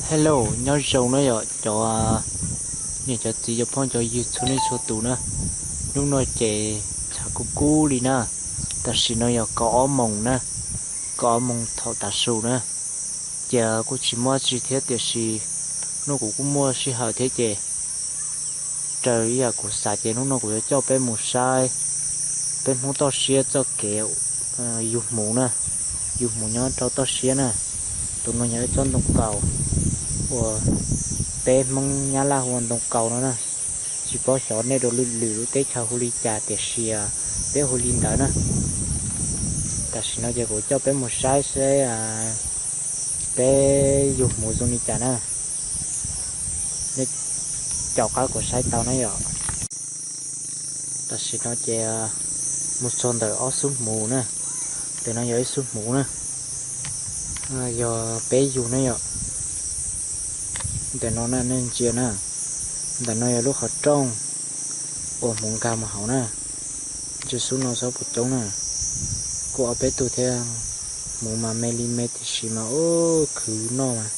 Hello, nyob zoo na yom cov niam cov txiv cov phooj cov ywg txhua leej txhua tus na. Hnub no ces tshav kub kub li na, tam sim no yog kaum ob moos na, kaum ob moos thaum tav su na. Ces kuj tsis muaj tsi thiab tiam sis hnub no kuv kuj muaj sij hawm thiab ces raws li yam kuv xav ces hnub no kuv yuav coj peb mus saib peb Hmoob toj siab txoj kev yug hmuv na, yug hmuv nyob rau toj siab na. Tus no yog ib tsob ntoo kaus uas peb Hmoob Nyab Laj hu ua ntoo kaus no na. Tsis paub xyov nej lwm lub teb chaws hu li cas tiam sis peb hu li ntawd na. Tam sim no ces kuv coj peb mus saib seb peb yug hmuv zoo li cas na. Nej caum qab kuv saib tau na yom. Tam sim no ces mus txog ntawm ob xub hmuv na. Ntawm no yog ib xub hmuv na, yog peb yug na yom. Ntawm no na nej ntsia na, ntawm no yog lub qhov rooj uas hmuv nkag mus hauv na. Ntsia xub no xob puas coob na. Kuj ob peb tug thiab, hmuv mas me li me tiam sis mas ub khwv noj mas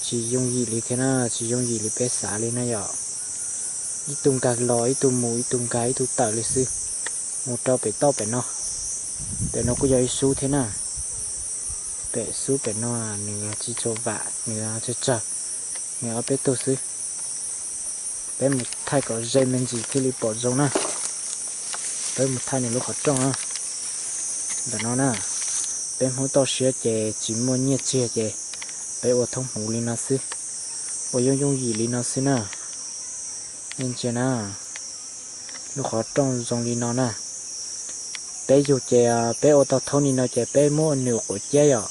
tsis yooj yim li thiab na, tsis yooj yim li peb xav li na yom. Ib tug nkag los ib tug mus, ib tug nkag ib tug tawm li xwb, mus rau pem toj pem no. Pem no kuj yog ib xub thiab na. Pem xub pem no nws tsis tshua vam, nws tsawg tsawg, nws ob peb tug xwb. Peb mus thaij kom ze me ntsis thiaj li pom zoo na. Peb mus thaij nws lub qhov rooj na. Ntawm no na, peb Hmoob toj siab ces tsis muaj nyiaj txiag ces peb ua thoob hmuv li no xwb, ua yooj yooj yim li no xwb na. Nej ntsia na, lub qhov rooj zoo li no na. Peb yug ces peb ua tau thoob li no ces peb muab nws quav ciab yom,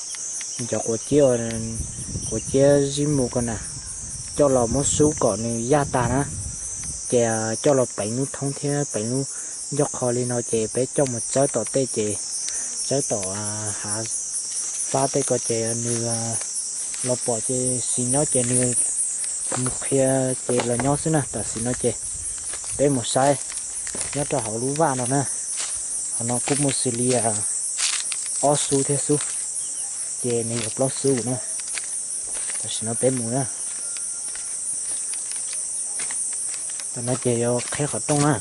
nws cov quav ciab, quav ciab zib mus ko na, coj los muab sub kom nws yaj tag na, ces coj los pleev lub thoob thiab pleev lub ncauj qho li no ces peb coj mus tsawb tom tej ces tsawb tom hav fab tej ko ces nws los pom ces xis nyob ces nws mus qhia ces los nyob xwb na. Tam sim no ces peb mus saib nyob rau hauv lub vaj no na. Hauv no kuj muaj xws li ob xub thiab xwb, ces nws yog plaub xub na. Tam sim no peb mus na. Tam no ces yuav qhib qhov rooj na.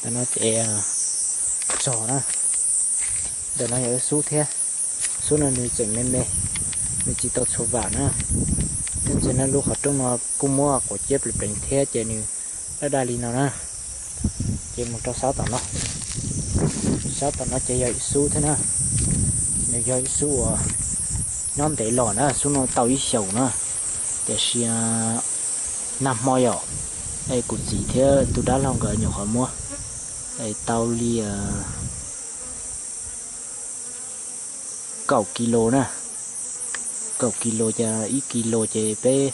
Tam no ces txog na. Ntawm no yog ib xub thiab, xub no nws tseem me me, nws tsis tau tshua vam na. Tab sis no lub qhov rooj no kuj muab quav ciab pleev pleev thiab ces nws daj daj li no na. Ces mus rau sab tom no, sab tom no ces yog ib xub thiab na. Nws yog ib xub uas nyob ntev los na, xub no tau ib xyoos na, tiam sis nag hmo yom, es kuv txiv thiab tus dab laug nkawd nyuam qhuav muab, es tau li kaum kis lus na. Kaum kis lus ces ib kis lus ces peb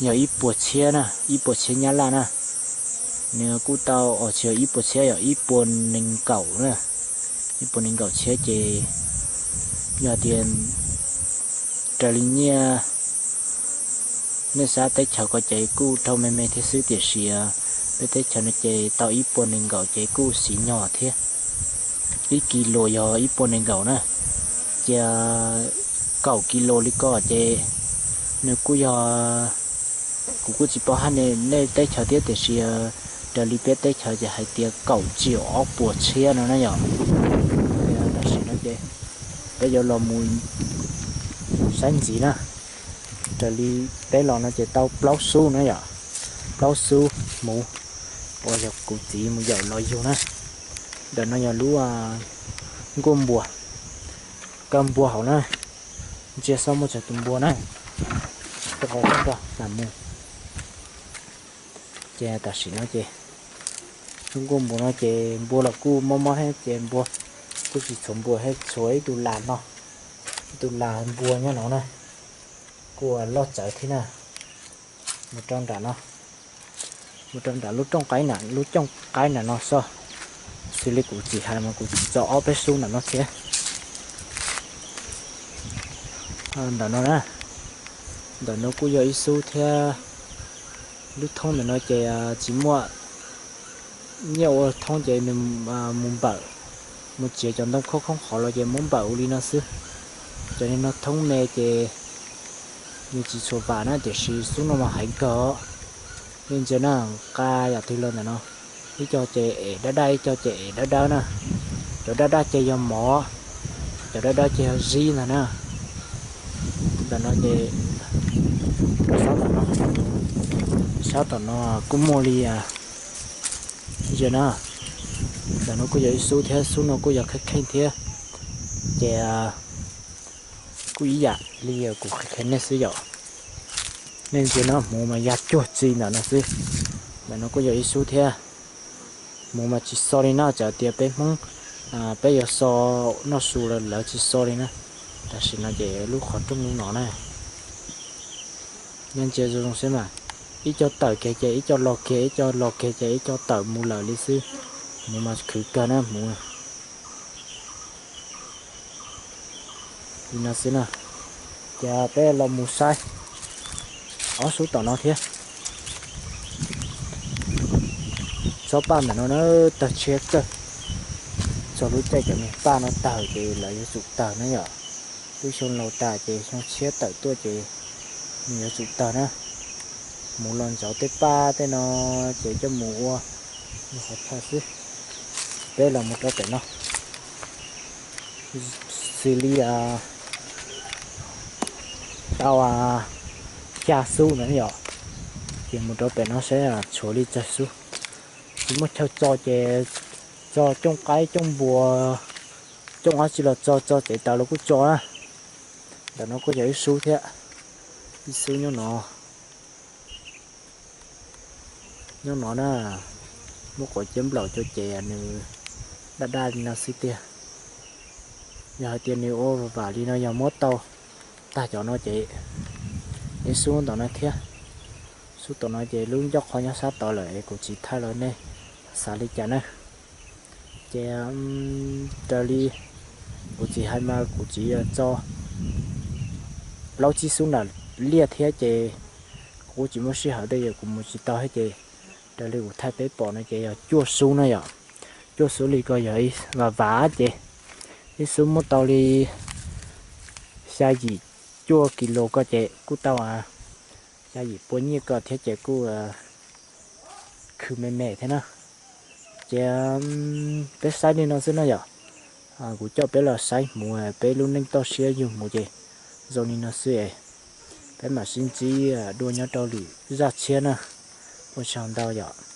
yog ib puas txhiab na, ib puas txhiab Nyab Laj na. Nws kuj tau, os tsis yog ib puas txhiab, yog ib puas nees nkaum na, ib puas nees nkaum txhiab ces yog tias raws li nyiaj nej sab teb chaws ko ces kuj raug me me thiab xwb, tiam sis peb teb chaws no ces tau ib puas nees nkaum ces kuj siv nyog thiab. Ib kis lus yog ib puas nees nkaum na, ces kaum kis lus li ko ces nws kuj yog, kuv kuj tsis paub hais nej teb chaws thiab, tiam sis raws li peb teb chaws ces hais tias kaum tsiaum ob puas txhiab no na yom. Tam sim no ces peb yuav los mus saib ntxiv na. Raws li peb los no ces tau plaub xub na yom, plaub xub hmuv uas yog kuv txiv mus yawm los yug na. Ntawm no yog lub nkuaj npua, kaw npua hauv na. Ntsia xwb muaj tsawg tus npua na, rau qhov lam mus. Ces tam sim no ces lub nkuaj npua no ces npua los kuj mob mob thiab ces npua kuj tsis txhuav npua thiab, txhuav ib tug las no, ib tug las npua nyob no na, kuj loj txawv thiab na. Mus rau nram no, mus rau nram lub rooj qaib na, lub cooj qaib nram no xwb. Xws li kuv txiv hais mas kuv txiv tso ob peb xub nram no thiab. Ntawm no na, ntawm no kuj yog ib xub thiab. Lub thoob ntawm no ces tsis muaj nyiaj ua thoob ces nws mus npawm mus txiav cov ntoo khoob khoob qhov los ces muab npawm ua li no xwb. Cov li no thoob me ces nws tsis tshua vam na, tiam sis xub no mas heev kawg. Nej ntsia na, nqa yam twg los ntawm no, ib co ces ev dawb dawb, ib co ces ev dawb dawb na. Cov dawb dawb ces yog mov, cov dawb dawb ces yog zib ntag na. Ntawm no ces, sab tom no, sab tom no kuj muaj li, ntsia na, ntawm no kuj yog ib xub thiab, xub no kuj yog kheej kheej thiab. Ces kuj ib yam li kuv qhia nej xwb yom. Nej ntsia na, hmuv mas ya cuag txi ntawm no xwb. Ntawm no kuj yog ib xub thiab. Hmuv mas tsis xo li na, txawm tias peb Hmoob, peb yuav xo noj su los lawv tsis xo li na. Tam sim no ces lub qhov rooj lub no na. Nej ntsia zoo zoo xwb mas, ib co tawm kiag ces ib co los kiag, ib co los kiag ces ib co tawm mus lawm li xwb. Hmuv mas khwv kawg na hmuv. Li no xwb na, ces peb los mus saib ob xub tom no thiab. Tsob paj ntawm no na, tawg tshiab kawg. Txog lub caij cov niag paj no tawg ces lawv yuav tsum tawg na yom. Lub xyoo laus tas ces xyoo tshiab tawm tuaj ces nws yuav tsum tawg na. Mus los ntxov tej paj tej no ces coj mus ua qhov chaw xwb. Peb los mus rau pem no, xws li tau xya xub no yom, ces mus rau pem no saib tshuav li tsawg xub. Tsis muaj chaw txo ces txo cooj qaib cooj npua, cooj dab tsi los txo, txo txev taws los kuj txo na. Ntawm no kuj yog ib xub thiab, ib xub nyob no, nyob no na. Muab quav ciab nplaum cuag ces nws daj daj li no xwb tiag. Yog hais tias nws ua vam li no yog muab tau tag cov no ces ib xub tom no thiab. Xub tom no ces lub ncauj qhov nyob sab tod lawm es kuv tsis thaij los nej xav li cas na. Ces raws li kuv txiv hais mas kuv txiv txo plaub tsib xub nram liaj thiab ces kuv tsis muaj sij hawm tej, yog kuv mus tsis tau thiab ces raws li kuv thaij peb pom no ces yog cuaj xub na yom. Cuaj xub li ko yog vam vam ces ib xub muab tau li xya yim cuaj kis lus ko ces kuj tau xya yim pua nyiaj ko thiab ces kuj khwv me me thiab na. Ces peb saib li no xwb na yom. Kuv coj peb los saib hmuv, peb lub neej toj siab yug hmuv ces zoo li no xwb es peb mam sib ntsib dua nyob rau lwm zaj tshiab na. Ua tsaug ntau yom.